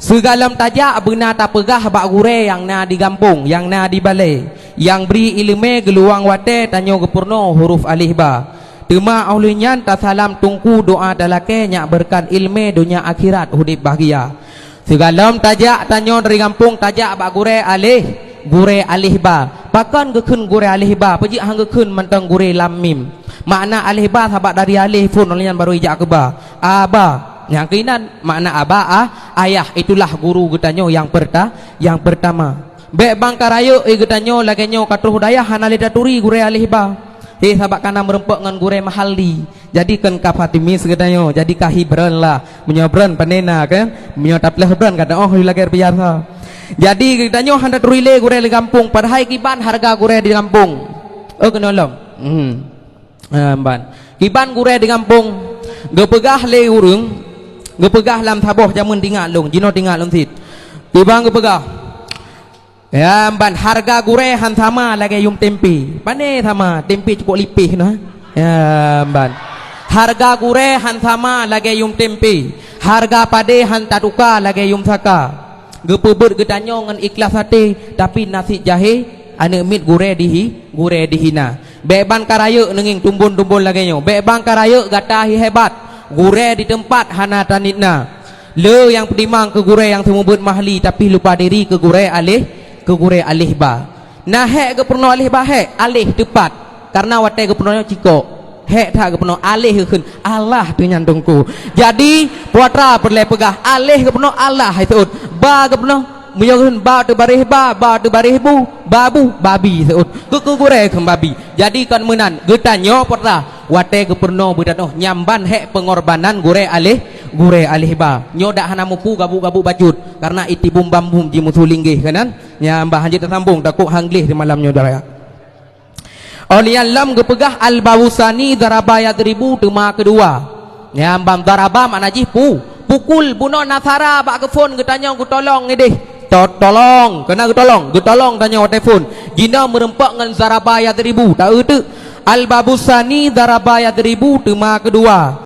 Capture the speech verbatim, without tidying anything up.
Sigohlom tajak beuna tapeugah bak gurée nyang na di gampông, nyang na di balée, nyang bri iéleumé geuluwang watée tanyoe geupeurunoe huruf alif ba. Teuma óh lheueh nyan tasalam teungku doá talakée nyak beureukat iéleumé donya akhirat udeb bahgia. Sigohlom tajak tanyoe dari gampông tajak bak gurée alif, gurée alif ba. Pakon geukheun gurée alif ba, peue jeuet han geukheun mantong gurée lam mim? Makna alif ba sabab dari alif phon óh lheueh nyan barô ijak keu ba. Aba, nyang keuinan makna aba, ah, ayah, itulah guru geutanyoe nyang peurta-, nyang peurtama. Bék bang ka rayeuk, eh, geutanyoe lagée nyoe ka troh dayah hana lé taturi gurée alif ba. Eh, sabab kana meurumpok ngon gurée mahalli. Jadi kon ka Fatimis geutanyoe, jadi ka hi brön lah. Meunyoe brön pane na kan, meunyoe tapleh brön ka deuh lagée biasa. Jadi geutanyoe hana taturi lé gurée di gampông, padahai kiban hareuga gurée di gampông. Oh, keunoe lom. Hmm. Ah, ban. Kiban gurée di gampông, geupeugah lé ureuëng, geupeugah lam saboh jameun tingat lôn, jinoe tingat lôn cit. Kiban geupeugah, ya, ban, hareuga gurée han sama lagée yum tempe. Pane sama, tempe cukôp lipéh nah. Ya, ban. Hareuga gurée han sama lagée yum tempe. Hareuga padé han tatuka lagée yum saka. Geupeubeuet geutanyoe ngon ikhlaih até, tapi na cit jahé aneuëk miet gurée dihi-, gurée dihina. Bék ban ka rayeuk neungieng tumbon-tumbon lagée nyoe. Bék ban ka rayeuk gata hi hebat. Gurée di teumpat hana taniet na. Le nyang peutimang keu gurée nyang seumeubeuet mahalli, tapi lupa diri keu gurée alif, keu gurée alif ba. Na hék geupeurunoe alif ba hék, alif teupat. Karena watée geupeurunoe nyoe cikok. Hék that geupeurunoe alif geukheun, Allah teuh nyan teungku. Jadi, putra peureulée peugah, alif geupeurunoe Allah hai seuôt. Ba geupeurunoe, meunyoe geukheun ba teubaréh ba, ba teubaréh bu, babu, babi seuôt. Keu, keu gurée kheun babi. Jadi kon meunan, geutanyoe putra, watée geupeurunoe beutanoh, nyan ban hék peungorbanan gurée alif, gurée alif ba. Nyoe dak hana mupu gabuk-gabuk bacut, karena itibum bambum jimusu linggéh keunan. Nyan bah hanjeuet tasambong, takot han gleh di malam nyoe dara. Óh lheueh nyan lom geupeugah al-babu tsani daraba yadribu teuma keudua. Nyan ban daraba makna jih pu-, pukul, bunoe nasara bak geuphon geutanyoe geutolong ideh. To-, tolong, keunan geutolong, geutolong tanyoe watée phon. Jinoe meureumpok ngon daraba yadribu, taeu teuk. Al-babu tsani daraba yadribu teuma keudua.